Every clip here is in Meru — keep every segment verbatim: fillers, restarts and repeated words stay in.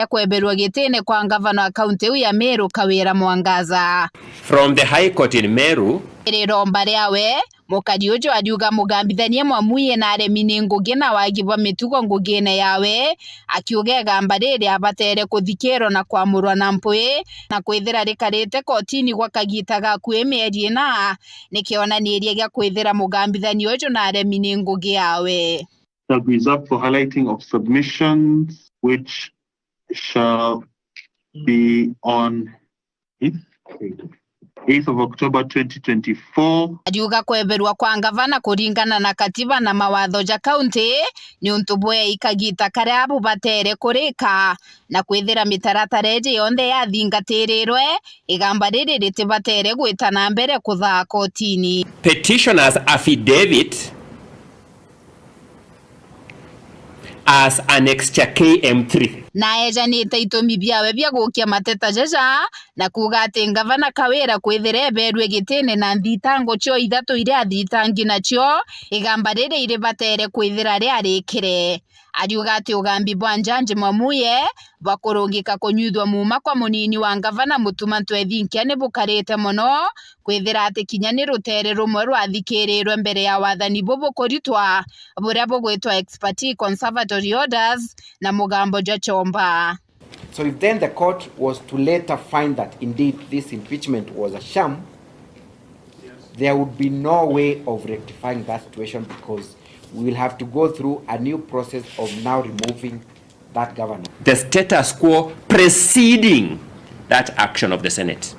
ya kweberwa gitine kwa ngavana wa kaunti iu ya Meru, Kawira Mwangaza. From the High Court in Meru. Iri romba riawe, mukari uju ariuga mugambithania Mwamuye na aremi ni ngugi na wagi bwa mitugo ngugine yawe, akiuga igamba riri abatere kuthikirwa na kwamurwa na mpwi, na kwithira rikarite kotini gwa kagita gakui mieri ina, ni kionaniria gia kwithira mugambithania uju na aremi ni ngugi yawe. Shall be reserved for highlighting of submissions which shall be on eighth of October twenty twenty-four. Ariuga kweberwa kwa ngavana kuringana na katiba na mawatho ja kaunti ni untu bwei kagita karia bubatere kurika, na kwithira mitaratara iji yonthe yathingatirirwe, igamba riri ritibatere gwita na mbere kuthaa kotini. Petitioner's affidavit as Annexure K M three. Na ejanite itumi biawe bia gukia mateta jaja, na kuuga ati ngavana Kawira kwithira eberue gitine na nthitango cio ithatu iria athitangi nacio, igamba riri iribatere kwithira riarikire. Ariuga ati ugambi bwa Njanji Mwamuye bwa kurungika kunyuithua muuma kwa munini wa ngavana Mutuma Ntwethinkia ni bukarite mono, kwithira ati kinya ni rutere rumwe rwathikirirwe mbere ya wathani bubu kuritwa, buria bugwitwa ex parte conservatory orders na mugambo jwa chomba. So if then the court was to later find that indeed this impeachment was a sham, there would be no way of rectifying that situation because we will have to go through a new process of now removing that governor. The status quo preceding that action of the Senate.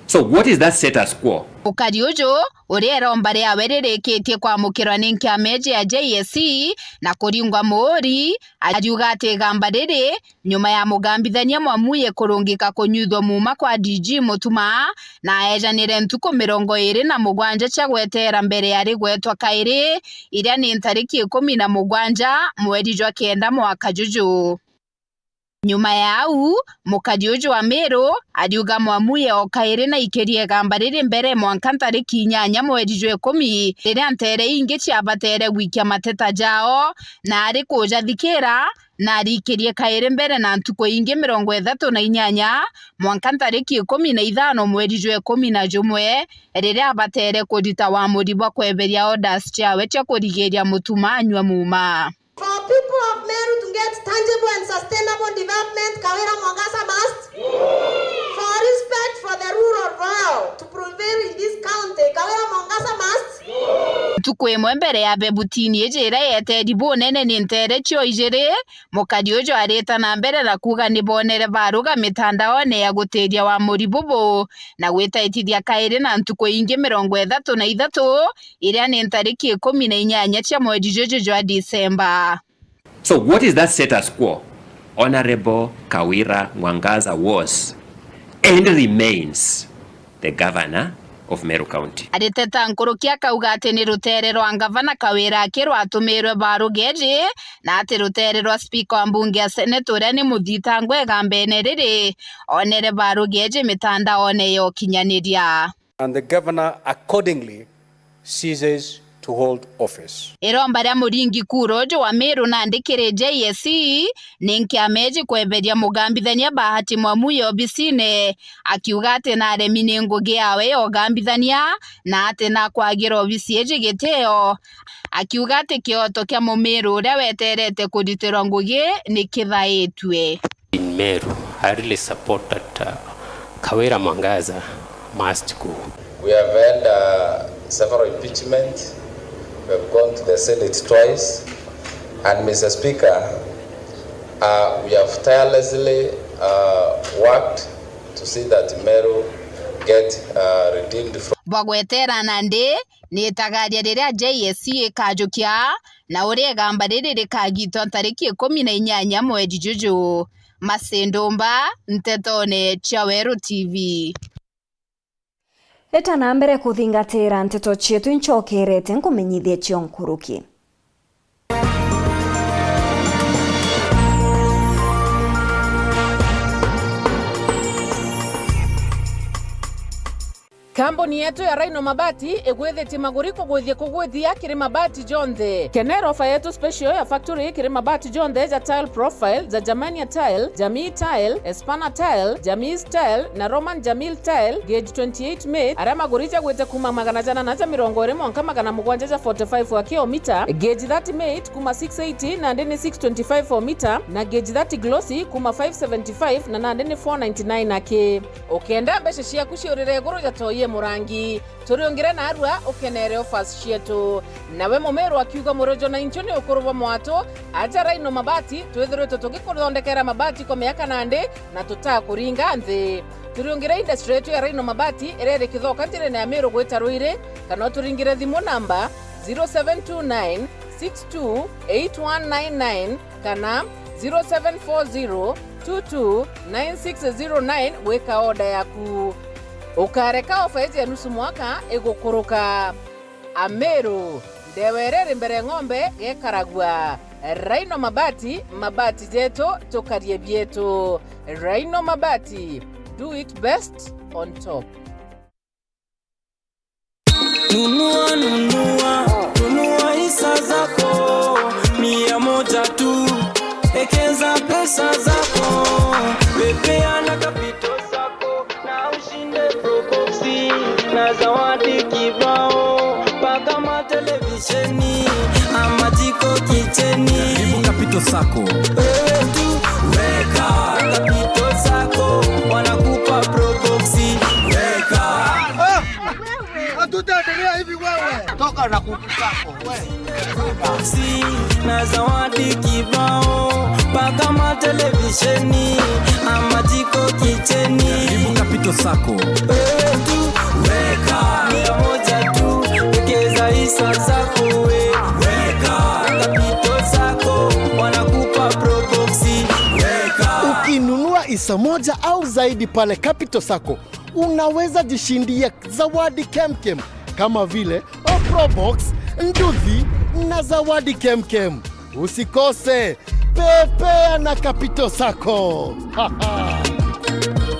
So what is that status quo? Ukari uju, uria iromba riawe ririkitie kwamukirwa ni nkiama iji ya J S C na kuringwa muuri, ariuga ati igamba riri, nyuma ya mugambithania Mwamuye kurungika kunyuithua muuma kwa D G Mutuma, na ejanire ntuku mirongo iri na mugwanja cia gweteera mbere ya rigwetwa kairi, iria ni ntariki ikumi na mugwanja mweri jwa kenda mwaka juju. Nyuma ya au, mukari uju wa Meru ariuga Mwamuye o kairi naikirie igamba riri mbere mwanka ntariki inyanya mweri jwa ikumi, riria nteere ingi ciabatere gwikia mateta jao, na ari kujathikira, na arikirie kairi mbere na ntuku ingi mirongo ithatu na inyanya, mwanka ntariki ikumi na ithano mweri jwa ikumi na jumwe, riria abatere kurita wamuri bwa kweberia orders ciawe cia kurigiria Mutuma anyua muuma. For people of Meru to get tangible and sustainable development, Kawira Mwangaza must. For respect for the rule of law to prevail in this county, Kawira Mwangaza must. Ntuku imwe mbere ya bebutini iji iria yeteri bunene ni nteere cio ijiri, mukari uju arita na mbere na kuuga ni boonere baruga mitandaone ya gutiria wamuri bubu na gwitaitithia kairi na ntuku ingi mirongo ithatu na ithatu, iria ni ntariki ikumi na inyanya cia mweri juju jwa Disemba. So what is that status quo? Honorable Kawira Mwangaza was and remains the governor of Meru County. Ariteta nkuruki akauga ati ni rutere rwa ngavana Kawira aki rwatumirwe barugeji, na ati rutere rwa spika wa mbunge ya Senate uria ni Muthitangwa igambene riri, onere barugeji mitandaone ya ukinyaniria. And the governor accordingly ceases to hold office. Iromba ria muringi kura uju wa Meru nandi kiri J S C ni nkiama iji kweberia mugambithania Bahati Mwamuye obisine, akiuga ati naremi ni ngugi yawe ya ugambithania na ati nakwagira obisi iji gitio, akiuga ati kioto kia Mumiru uria weterete kuritirwa ngugi ni kithaitue. In Meru, I really support that, uh, Kawira Mwangaza must go. We have had, uh, several impeachment. We have gone to the Senate twice. And Mister Speaker, uh, we have tirelessly, uh, worked to see that Meru get, uh, redeemed from. Bwa gwetera nandi, ni itagaria riria J S C ikajukia, na uria igamba riri rikagitwa ntariki ikumi na inyanya mweri juju. Mercy Ndumba, Ntetone cia Weru T V. Eta na mbere kuthingatira nteto cietu, incokerete nkumenyithie cio nkuruki. Ka Kambuni yetu ya Rhino Mabati igwithitie maguri kugwithia kugwithia kiri mabati jonthe. Kenera ofa yetu special ya factory kiri mabati jonthe ja Tile Profile, ja Germania Tile, Jamii Tile, Espana Tile, Jamii Tile na Roman Jamil Tile, gauge twenty-eight mate, aria maguri jagwite kuma magana janana ja mirongo iri mwanka magana mugwanja ja forty-five wa kilomita, gauge thirty mate kuma six eighty nandi ni six twenty-five o mita, na gauge thirty glossy kuma five seventy-five na nandi ni four ninety-nine aki. Ukenda mbeca ciaku ciurire iguru ja toi e murangi, turiungire narua ukenere offers cietu. Nawe mumiru akiuga murojo na inchu ni ukuru bwa mwatu, aja Rhino Mabati, twithiritwe tugikuthondekera mabati kwa miaka nandi na tutakuringa nthi. Turiungire industry yetu ya Rhino Mabati iria iri Kithoka njirene ya Miru gwita Ruiri, kana uturingire thimu namba zero seven two nine six two eight one nine nine kana zero seven four zero two two nine six zero nine gwika oda yaku. Ukareka ofa iji ya nusu mwaka igukuruka. Amiru, ndewa iria iri mbere ng'ombe gekaragua. Rhino Mabati, mabati jetu, tukarie bietu. Rhino Mabati, do it best on top. Nunua, nunua, nunua hisa zako, mia moja tu. Ekeza pesa zako, pepea na Capital Sacco, na ushinde Probox na zawadi kibao, mpaka matelevisheni, ama jiko kicheni. Karibu Capital Sacco. Eh, tu, weka Capital Sacco, wanakupa Probox, weka. Hatutaendelea hivi wewe. Toka na kuku zako, wewe. Si, na zawadi kibao, mpaka matelevisheni, ama jiko kicheni. Karibu Capital Sacco. Wewe tu, weka, mia moja tu, wekeza hisa zako we. Weka, Capital Sacco, wanakupa Probox, weka. Ukinunua hisa moja au zaidi pale Capital Sacco, unaweza jishindia zawadi kemkem kama vile Probox, nduthi na zawadi kemkem. Usikose, pepea na Capital Sacco.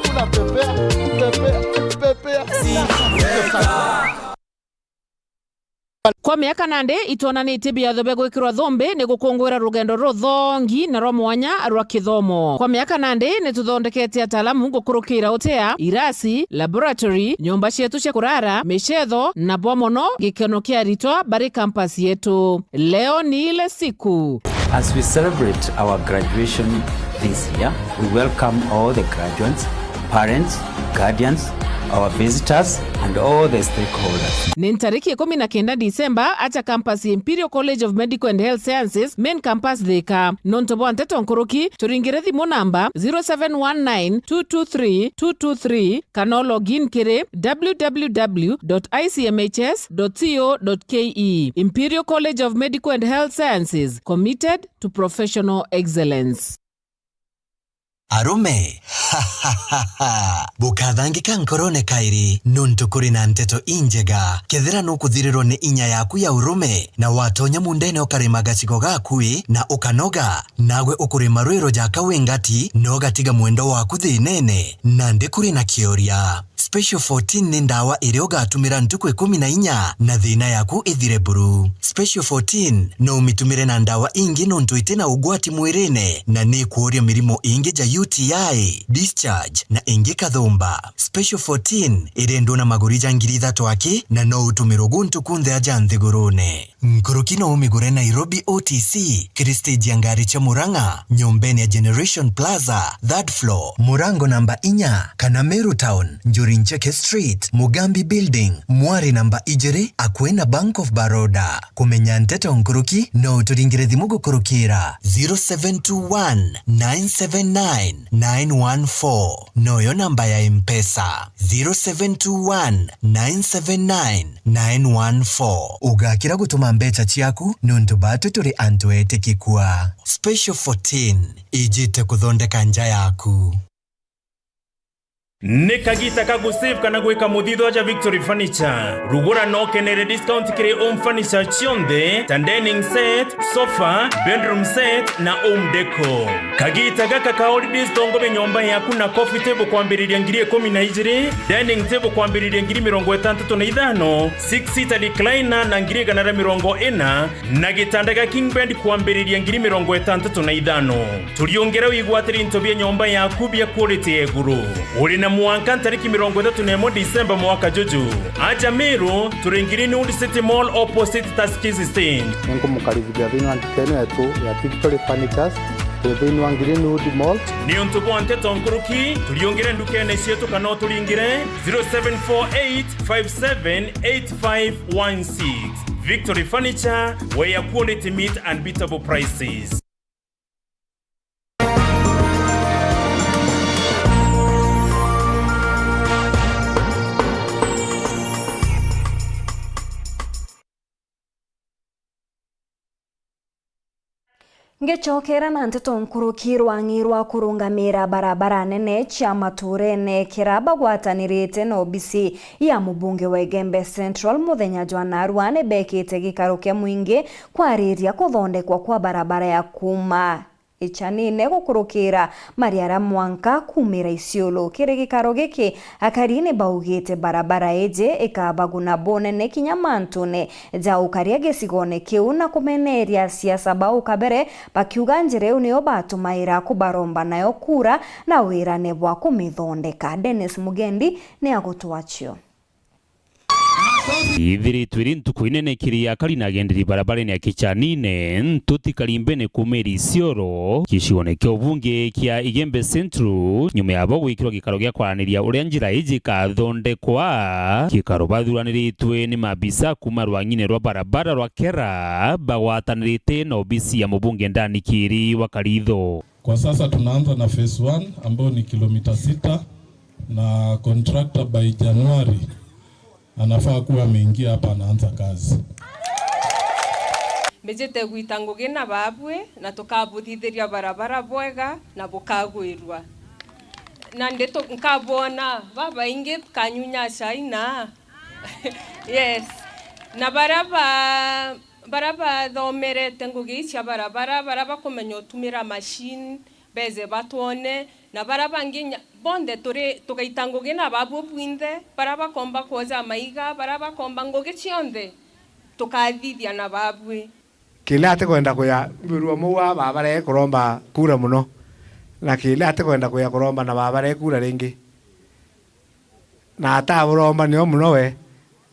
Unapepea, pepea, pepea na Capital Sacco. Kwa miaka nandi itwonanitie biatho bia gwikirwa thumbi ni gukunguira rugendo ruthongi na rwa mwanya rwa kithomo. Kwa miaka nandi ni tuthondekete ataalamu gukurukira utea, irasi, laboratory, nyomba cietu cia kurara, micetho, na bwa mono gikeno kia aritwa bari campus yetu. Leo ni ile siku. As we celebrate our graduation this year, we welcome all the graduates, parents, guardians, our visitors, and all the stakeholders. Ni ntariki ikumi na kenda Disemba, acha campus ya Imperial College of Medical and Health Sciences, main campus Thika. Nontu bwa nteto nkuruki, turingire thimu namba zero seven one nine two two three two two three, kana log in kiri w w w dot i c m h s dot co dot k e. Imperial College of Medical and Health Sciences, committed to professional excellence. Arume, bukathangika nkorone kairi, nontu kuri na nteto injega. Kethira nukuthirirwa ni inya yaku ya urume, na watonya mundene ukarima gacigo gaku ii, na ukanoga, nagwe ukurima rwiro jaka wi ngati, na ugatiga mwendwa waku thinene, nandi kuri na kioria. Special fourteen ni ndawa iria ugatumira ntuku ikumi na inya na thina yaku ithire buru. Special fourteen no umitumire na ndawa ingi nontu iti na ugwati mwirine na ni ikworia mirimo ingi ja U T I, discharge na ingi kathumba. Special fourteen irendwa na maguri ja ngiri ithatu aki na no utumirwe guntu kunthe aja nthigurune. Nkuruki no umigure Nairobi O T C, kiri stage ya ngari cia Murang'a, nyombene ya Generation Plaza, third floor, murango namba inya, kana Meru Town, Njuri Ncheke Street, Mugambi Building, mwari namba ijiri, akui na Bank of Baroda. Kumenya nteto nkuruki, no uturingire thimu gukurukira zero seven two one nine seven nine nine one four. Noyo namba ya Mpesa, zero seven two one nine seven nine nine one four. Ugakira gutuma mbeca ciaku nontu batwi turi antu etikikua. Special fourteen ijite kuthondeka nja yaku. Ni kagiita ka gusave kana gwika muthithwa ja Victory Furniture. Rugura na ukenere discount kiri home furniture cionthe ta dining set, sofa, bedroom set na home decor. Kagiita gaka ka holidays, tongobe nyomba yaku na coffee table kwambiriria ngiri ikumi na ijiri, dining table kwambiriria ngiri mirongo itantatu na ithano, six seater recliner na ngiri igana ria mirongo ina, na gitanda gia king bed kwambiriria ngiri mirongo itantatu na ithano. Turiungire wigwatire into bia nyomba yaku bia quality ya iguru. Uri na mwanka ntariki mirongo ithatu na imwe Disemba mwaka juju. Aja Meru, turi Greenwood City Mall opposite Tuskys Stage. Ni nkumukaribithia thiini wa nduka ino yetu ya Victory Furnitures, turi thiini wa Greenwood Mall. Niuntu bwa nteto nkuruki, turiungire ndukene cietu kana uturingire zero seven four eight five seven eight five one six. Victory Furniture, where quality meet unbeatable prices. Ngicokera na nteto nkuruki, rwang'i rwa kurungamira barabara nene cia maturene kira bagwatanirite na obisi ya mubunge wa Igembe Central muthenya jwa narua ni bekite gikaro kia mwingi kwariria kuthondekwa kwa barabara ya kuuma Ichanine gukurukira Mariara mwanka kuumira Isiolo. Kiri gikaro giki, akari ni baugite barabara iji ikabaguna bunene kinya mantune ja ukaria gicigone kiu na kumeneria asiasa bau kabere, bakiuga njira iu niyo batumaira kubaromba nayo kura na wirane bwa kumithondeka. Dennis Mugendi ni agutwacio. Ithiritwe iri ntuku inene kiri akari na agenderi barabarene ya Kichanine, ntuti Karimbene kuumira Isiolo, gicione kia ubunge kia Igembe Central, nyuma yabo gwikirwa gikaro gia kwaraniria uria njira iji ikathondekwa. Gikaro bathuraniritwe ni mabisa kuuma rwang'ine rwa barabara rwa Kera, bagwatanirite na obisi ya mubunge Ndani Kiri wa Karitho. Kwa sasa tunaanza na phase one, ambayo ni kilomita sita, na contractor by January anafaa kuwa ameingia hapa, anaanza kazi. Mbijite gwita ngugi na babui, na tukabuthithiria barabara bwega na bukagwirua. Na nditu nkabwona babaingi kanyunya chai na yes. Na baria ba Baria bathomerete ngugi cia barabara, baria bakumenya utumira machine, beze batwone, na baria bangi nya-, bonthe turi, tugaita ngugi na babu bwinthe, baria bakomba kwoja maiga, baria bakomba ngugi cionthe, tukathithia na babui. Kiria atikwenda kuya, mbirua mou a babare kuromba kura muno, na kiria atikwenda kuya kuromba na babare kura ringi. Na ataburomba nio muno we,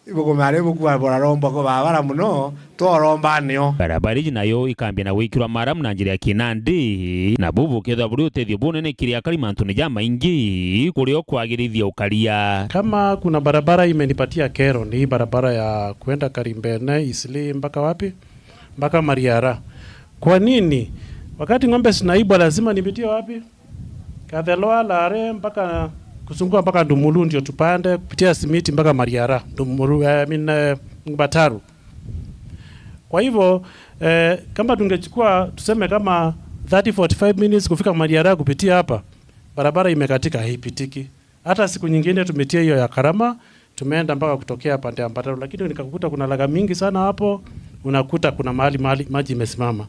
ibukumenya riu bukua buraromba ku babara muno, tworomba nio. Barabara iji nayo ikambia na gwikirwa maramu na njira ya kinandi, na buu bukethirwa buri utethio bunene kiri akari mantune jamaingi, kurio kwagirithia ukaria. Kama kuna barabara imenipatia kero, ni hii barabara ya kwenda Karimbene, Isli, mpaka wapi? Mpaka Mariara. Kwa nini? Wakati ng'ombe zinaibwa lazima nipitie wapi? Katheloa, Lare, mpaka kuzunguka mpaka Ndumulu ndio tupande kupitia Simiti mpaka Mariara, Ndumulu, I mean, eh, Bataru. Kwa hivyo, eh, kama tungechukua tuseme kama thirty, forty-five minutes kufika Mariara kupitia hapa, barabara imekatika, haipitiki. Hata siku nyingine tumetia hiyo ya Karama, tumeenda mpaka kutokea pande ya Mbataro, lakini nikakuta kuna laga mingi sana hapo, unakuta kuna mahali, mahali maji imesimama.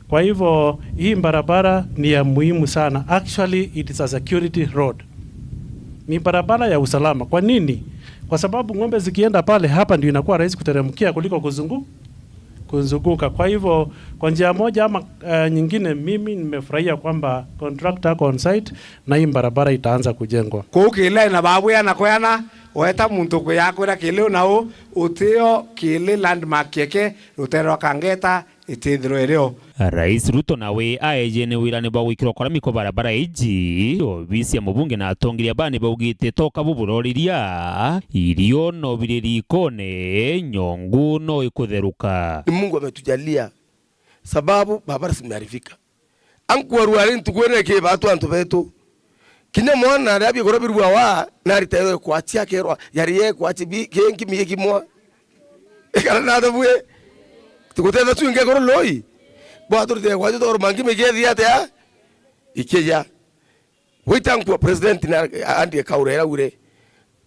Kwa hivyo, hii barabara ni ya muhimu sana. Actually, it is a security road. Ni barabara ya usalama. Kwa nini? Kwa sababu ng'ombe zikienda pale, hapa ndio inakuwa rahisi kuteremkia kuliko kuzungu-, kuzunguka. Kwa hivyo, kwa njia moja ama, eh, nyingine, mimi nimefurahia kwamba contractor ako on site na hii barabara itaanza kujengwa. Kuu Kiili na babu yana kweana, weta muntu kuyakwira Kiili na u, utio Kiili landmark yeke, rutere rwa Kangeta, itithirwe irio. Rais Ruto nawe aeje ni wirane bwa gwikirwa kwa rami kwa barabara iji, obisi ya mubunge na atongeria bani baugite toka buburoriria, irio no biriri ikone, nyongu no ikutheruka. Ni Mungu ametujalia, sababu barabara zimeharibika. Anku arwari ntuku ene ki batu antu betu. Kinya mwana aria bikorwa birua wa, na arita yo kwachi akerwa, yari ye kwachi bi, ki nkimi ye kimwa. Ekara na thabue. Tuguteta tu inge koro loi. Bwa turite kwachi toro mangi migethia atia? Ikija. Gwita nkua president na Andy Kaura iraure.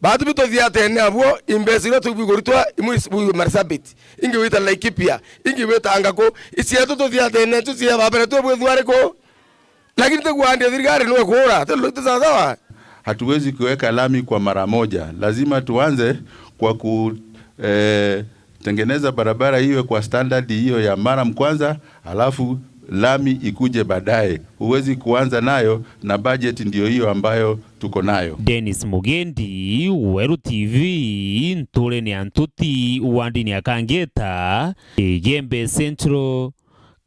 Batu bituthiatene abuo, imbeca iria tubiguritwa, imwe ici-, bu Marsabit, ingi wita Laikipia, ingi wita Ngaku, icietu tuthiatene tu cia babere tu bwithua riku? Lakini tigwandi thirikari nwe kura, tu, tu sawa sawa. Hatuwezi kuweka lami kwa mara moja. Lazima tuanze kwa ku, eh, tengeneza barabara iwe kwa standard hiyo ya maram kwanza, alafu lami ikuje baadaye. Huwezi kuanza nayo na budget ndio hiyo ambayo tuko nayo. Dennis Mugendi, Weru T V, nturene ya Ntuti, wandini ya Kangeta, Igembe Central,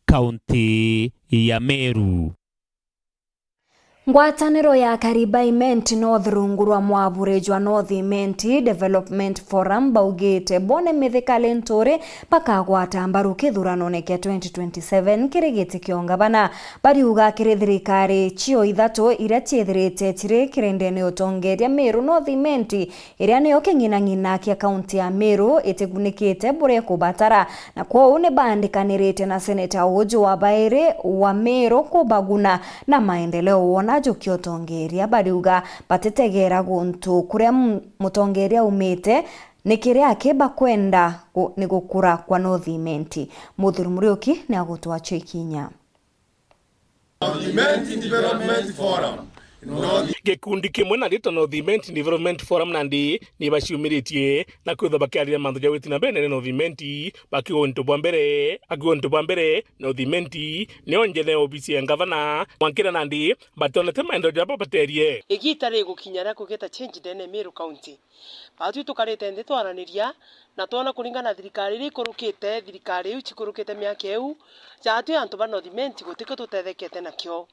kaunti ya Meru. Ngwataniro ya Kariba Imenti North rungu rwa mwabure jwa North Imenti Development Forum baugite bone Mithika Linturi bakagwata mbaru kithuranone kia twenty twenty-seven kiri giti kio ngavana. Bariuga kiri thirikari cio ithatu iria ciithirite ciri kirindene utongeria Meru, North Imenti iria niyo king'inang'ina kia kaunti ya Meru itigunikite buria ikubatara, na kwou ni baandikanirite na seneta uju wa bairi wa Meru kubaguna na maendeleo wona jukia utongeria. Bariuga batitegera guntu kuria mu-, mutongeria aumite, ni kiria aki bakwenda gu-, ni gukura kwa North Imenti. Muthuri Muriuki ni agutwachia ikinya. Imenti Development Forum. Gikundi kimwe na ritwa North Imenti Development Forum nandi ni baciumiritie na kwithwa bakiariria mantu ja gwiti na mbere nene North Imenti, bakiuga untu bwa mbere, akiuga untu bwa mbere North Imenti niyo njene ya obisi ya ngavana, mwankira nandi batonete maendeleo jaria babaterie. Igita rigukinya ria kugeta change ndene Meru County. Batwi tukarite nthi twaraniria, na twona kuringana na thirikari iria ikurukite, thirikari iu cikurukite miaka iu, jatwi antu ba North Imenti gutikio tutethekete nakio.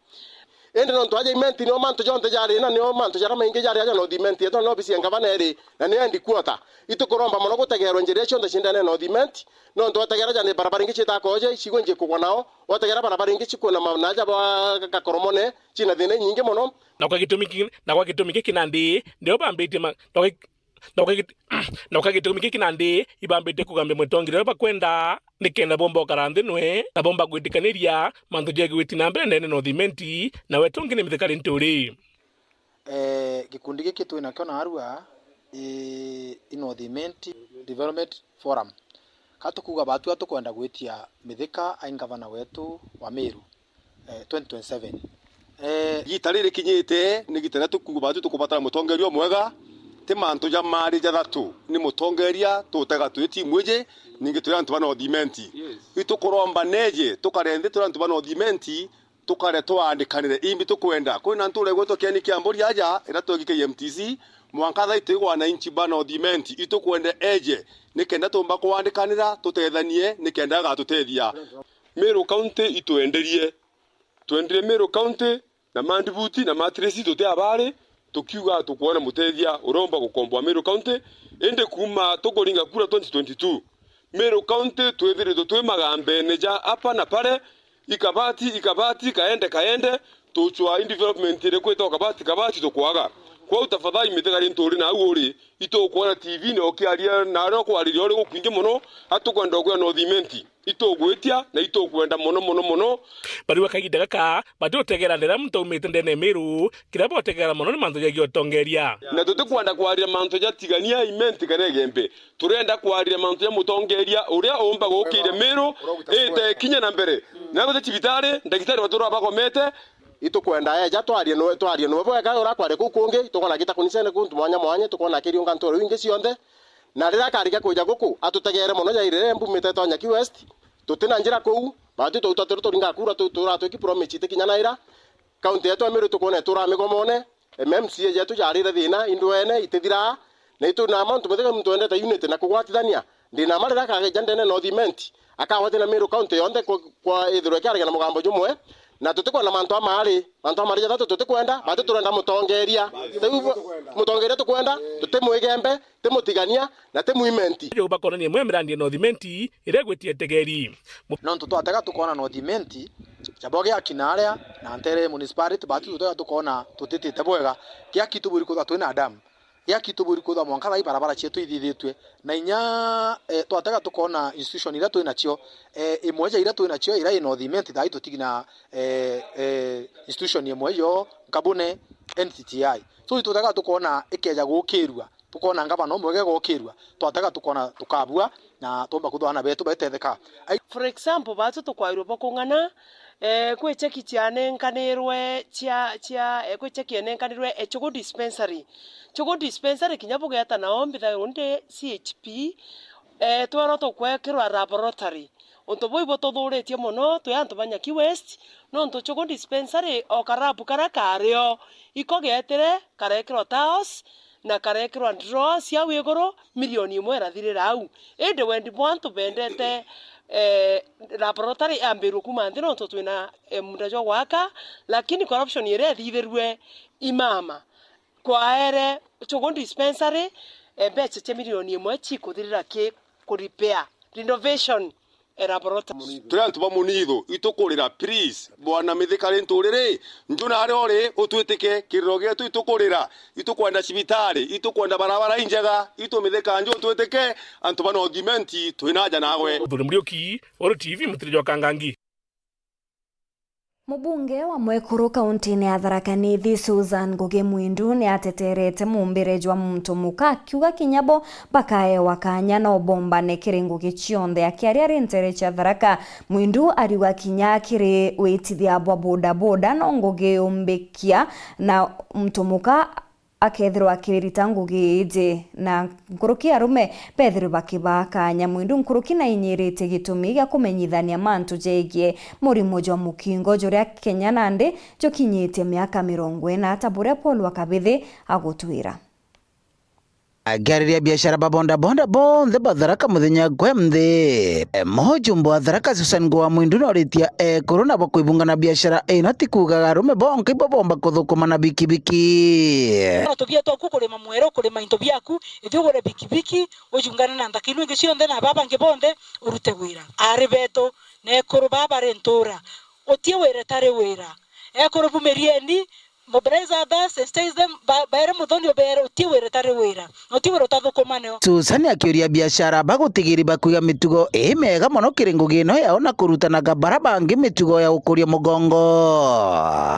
Indi nontu aja Imenti nio mantu jonthe jari na nio mantu jaria maingi jari aja North Imenti, yetu na obisi ya ngavana iri, na nio headquarter. Itukuromba mono gutegerwe njira iria cionthe ciendene North Imenti, nontu wategera ja ni barabara ingi ciitakoje, icigo ingi kugwa nao, wategera barabara ingi cikwina ma-, na aja bwa Gakoromone, cina thina inyingi mono. Na kwa gitumi ki-, na kwa gitumi giki nandi, ndio bambitie ma-, na kwa git-, na kwa gitumi giki nandi, ibambite kugambia mutongeria uria bakwenda, nikenda bomba ukara nthi nwe, na bomba gwitikaniria mantu jegwiti na mbere ndene North Imenti, na wetu ungi ni Mithika Linturi. Eh, gikundi giki twinakio naarua, i, i North Imenti Development Forum. Ka tukuuga batua tukwenda gwitia Mithika ai ngavana wetu wa Meru, eh, twenty twenty-seven. Eh, igita riri rikinyite, ni igita riria tukuuga baatu tukubatara mutongeria umwega, ti mantu ja mari jathatu, ni mutongeria tutega twi timu iji, ningi turi antu ba North Imenti. Yes. Itukuromba neje, tukare nthi turi antu ba North Imenti, tukare twandikanire imbi tukwenda. Kwina ntuura igwitwa Kieni kia Mburi aja, iria twegi K M T C, mwanka thaa itwigwa na inchi ba North Imenti, itukwenda eje, nikenda tumba kwandikanira, tutethanie, nikenda agatutethia. Meru County itwenderie. Twendire Meru County na mandibuti na matirisi tuti abari, tukiuga tukwona mutethia uromba gukomboa Meru County, indi kuuma tukuringa kura twenty twenty-two, Meru County twithiritwe twi magambene ja apa na pare, ikabati, ikabati, kaende, kaende, tuchwa in development iriku itwa kabati, kabati tukwaga. Kwou tafadhali Mithika Linturi nau uri, itukwona T V-ini ukiaria na aria ukwariria uri gukwingi mono, atukwenda ukwira North Imenti. Itugwitia na itukwenda mono, mono, mono. Bariuga kagiita gaka, batiutegera ndira muntu aumite ndene ya Meru, kiria botegera mono ni mantu jegie utongeria. Na tutikwenda kwaria mantu ja tigania Imenti kana Igembe. Turenda kwaria mantu ja mutongeria uria umba gukire Meru, ite kinya na mbere. Na guti cibitari, ndagitari batura bagomete. Itukwenda eja twarie nwe, twarie nwe bwega uria kwari kuu kungi, tukona gita kunisene kuntu mwanya mwanya, tukona kiriunga ntura ingi cionthe. Na riria akarikia kwija guku, atutegeere mono jairire mbumite Tonya Ki West, tuti na njira kuu, baatu twauta turi turinga kura tu-, turatwiki promise itikinyanaira. Kaunti yetu ya Meru tukwona itura migomone, M M C A jetu jarire thina, indwene, itithiraa, na itu na mantu methega muntu wendete unity na kugwatithania. Ndina ma riria akageja ndene North Imenti, akagwatithania Meru County yonthe kwa, kwa ithirwe ikiariga na mugambo jumwe, na tutikwona mantu amari, mantu amari jathatu tutikwenda, baatu turenda mutongeria. Riu mutongeria tukwenda, tuti mwigembe, ti mutigania, na ti mwimenti. Jau bakonania imwe ya mirandi ya North Imenti iria igwitie tegeri. Nontu twatega tukoona North Imenti, jabo giaki na aria, na Ntere Municipality, baatu tutega tukoona tutitite bwega. Giaki tuburi kwithwa twina damu. Giaki tuburi kwithwa mwanka thaa ii barabara cietu ithithitue. Na inya, eh, twatega tukoona institution iria twinacio, eh, imwe ja iria twinacio, iria i North Imenti, thaa ii tutigina, eh, eh, institution imwe yo, Nkabune, N C T I. So itutega tukona ikeja gukirua, tukona ngavana umwe gegokirua, twatega tukona tukabua na twomba kwithwa aana betu betetheka. Ai- For example, batu tukwairwe bwa kung'ana, eh, kwi cheki cianenkanirwe cia, cia, eh, kwi cheki enenkanirwe Echugu Dispensary. Chugu Dispensary kinya bugeta nao mbithairwo ndi C H P, eh, twerwa tukwekirwa laboratory. Untu buu ibututhuritie mono twi antu ba Nyaki West, nontu Chugu Dispensary o karabu karia kario, iko geetire karekirwa tiles na karekirwa drawer cia au iguru, milioni imwe irathirira au. Indi wendi bwa antu bendete, eh, laboratory yambirwe kuuma nthi nontu twina, eh, muunda jwa gwaka, lakini corruption iria ithithirue imama. Kwaere Chugu Dispensary, eh, mbeca cia milioni imwe cikuthirira ki ku repair, renovation, eh, laboratory. Turi antu ba munitho, itukurira, please, bwana Mithika ri nturiri, nju na aria uri, utwitike, kiriro gietu itukurira, itukwenda cibitari, itukwenda barabara injega, itu Mithika nju utwitike, antu ba North Imenti, twina aja nawe. Muthuri Muriuki, Uru T V, mutiri jwa Kangangi. Mubunge wa mwekuru kauntiine ya Tharaka Nithi, Susan Ngugi Mwindu, ni ateteerete muumbire jwa muntu muka, akiuga kinya bo bakaewa kaanya no bombane kiri ngugi cionthe. Akiaria ari nteere cia Tharaka, Mwindu ariuga kinya kiri witithia bwa bodaboda no ngugi umbikia na muntu muka akethirwa akirita ngugi iji, na nkuruki arume bethirwe bakibaa kaanya. Mwindu nkuruki nainyiritie gitumi gia kumenyithania mantu jegie murimo jwa mukingo juria Kenya nandi jukinyitie miaka mirongo ina, ta buria Paul wa Kabithi agutwira. Akiariria biashara ba bodaboda bonthe ba Tharaka muthenya gwe nthi, mujumbe wa Tharaka Susan Ngugi wa Mwindu noritie ekuru nabo kwibungana biashara ino ti kuugaga arume bonka ibo bomba kuthukuma na bikibiki. Ona tubia twaku kurima mweru, kurima into biaku, ithi ugure bikibiki, ujungane na nthaka ino ingi cionthe na baba bangi bonthe urute wira. Ari betu, na ekuru baba bari ntura, utie wire tari wira. Ekuru bumirieni, mobilize others, sensitize them, ba-, baere muthoni ubeere utie wire tari wira, na utie wira utathukuma nio. Susan akiuria biashara ba gutigiri bakwiga mitugo ii miega mono kiri ngugi ino yao na kurutanaga bara bangi mitugo ya gukuria mugongo.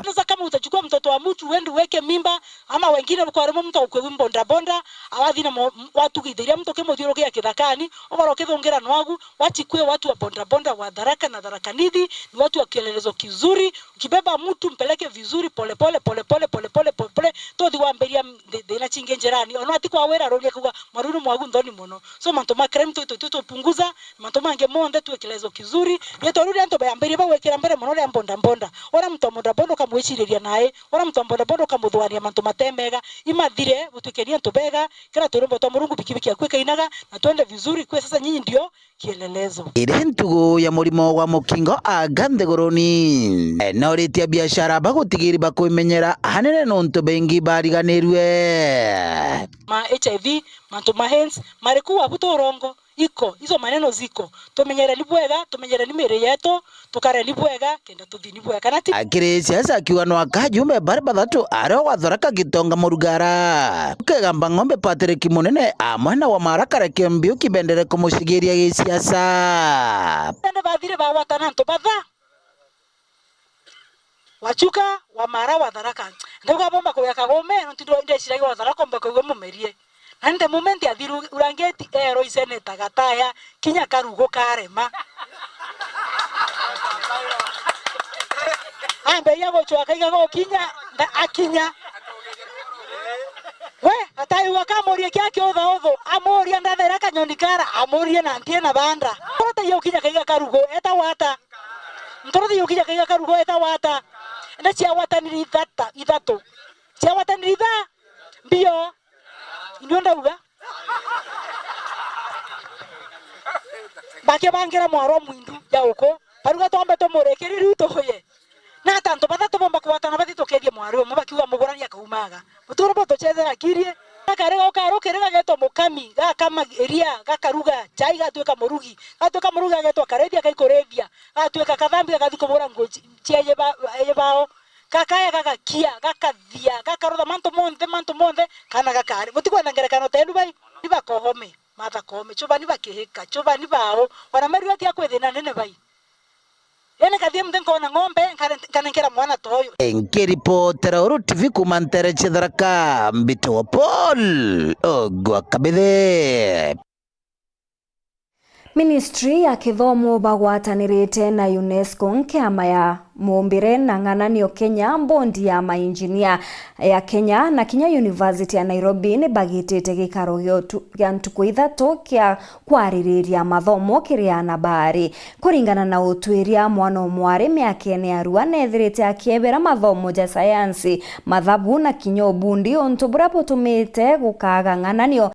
Sasa kama utachukua mtoto wa mtu uende uweke mimba, ama wengine kwa arimo mtu akwe boda boda, awathi na mo-, watugithiria mtu kimuthiurukia kithakani, ugoro kithungira nwagu, wachikue watu wa boda boda wa Tharaka na Tharaka Nithi, ni watu wa kielelezo kizuri, ukibeba mtu mpeleke vizuri, pole pole, pole pole, pole pole, pole pole, tothi wambiria thi-, thina chingi njirani. Ona ati kwa wira aroria kuga, "Mwaru ni mwagu nthoni mono." So mantu ma crime tu, tu, tu, tupunguza, mantu mangi monthe tuwe kielezo kizuri. Rietwa riu ria antu bayambirie bagwikira mbere mono ria boda boda. Ora mtu wa boda boda ukamwiciriria nae, ora mtu wa boda boda ukamuthuania mantu matemega. Imathire, gutwike ni antu bega, kira twiromba twa Murungu bikibiki yaku ikainaga, na twende vizuri, kwe sasa nyinyi ndio kielelezo. Iri ntugu ya murimo wa mukingo anga nthiguruni. Noritie biashara bagutigiri bakwimenyera hanene nontu bengi bariganirue. Ma H I V, mantu ma AIDS, mariku wabu turongo, iko, izo maneno ziko. Tumenyereni bwega, tumenyereni miri yetu, tukareni bwega, kenda tuthini bwega. Kana ti. Akiri siasa akiuga no akajumbe bari bathatu aria wa Tharaka, Gitonga, Murugara. Ukegamba Ng'ombe Patrick Munene amwe na Wamara Kareke Mbiuki bendere kumucigiria gisiasa. Ende bathire bagwatana antu batha. Wachuka, Wamara, wa Tharaka. Ndauga bomba kuya Kagome, nontu ndo ndeciragia wa Tharaka omba kuigua mumerie. Na nde moment athiru urangeti ero iseneta gataya, kinya karugo karema. Amberia gucwa kaiga gukinya, nda-, akinya. We, ataiwa kamurie kia kiuthauthu, amuria ndathera kanyoni kara, amurie na ntie na banda. Uratagia ukinya kaiga karugo, eta wata. Ntoro thiukinya kaiga karugo eta wata. Ende ciagwatanire ithata, ithatu. Ciagwatanire itha, mbio. Indio ndauga. Bakibangira mwaro mwindu ya uku. Baruga twambe tumurikiri riu tuhuye. Na ata antu bathatu bomba kugwatana bathi tukethie mwari umwe bakiuga mugurani akaumaga. Muturo bo tucethera kirie. Gakari gau karukiri gagetwa mukami, gakama iria, gakaruga chai, gatuika murugi. Gatuika murugi gagetwa karithia, kaikurithia. Gatuika kathambi, gakathi kubura nguo ci-, cia yeba-, yebao. Gakaya, gagakia, gakathia, gakarutha mantu monthe, mantu monthe, kana gakari. Butikwenda ngerekano tenu bai? Ni bakohome, Martha Koome, chuba ni bakihika, chuba ni bao. Wana Meru atia kwi thina nene bai? Nikathie muthe nkona ng'ombe, nkare-, nkanenkera mwana ta uyu. Nkiripotera Uru T V kuuma ntere cia Tharaka, mbitagwa Paul Ogwa Kabithe. Ministry ya kithomo bagwatanirite na UNESCO, nkiama ya muumbire na ng'ananio Kenya, mbondi ya mainjinia ya Kenya na kinya University ya Nairobi ni bagitite gikaro gia utu-, gia ntuku ithatu kia kwaririria mathomo kiri ana baari. Kuringana na utwiria, mwana o mwari miakene ya rua neethirite akiebera mathomo ja sayansi, mathabu na kinya ubundi, untu buria butumite gukaaga ng'ananio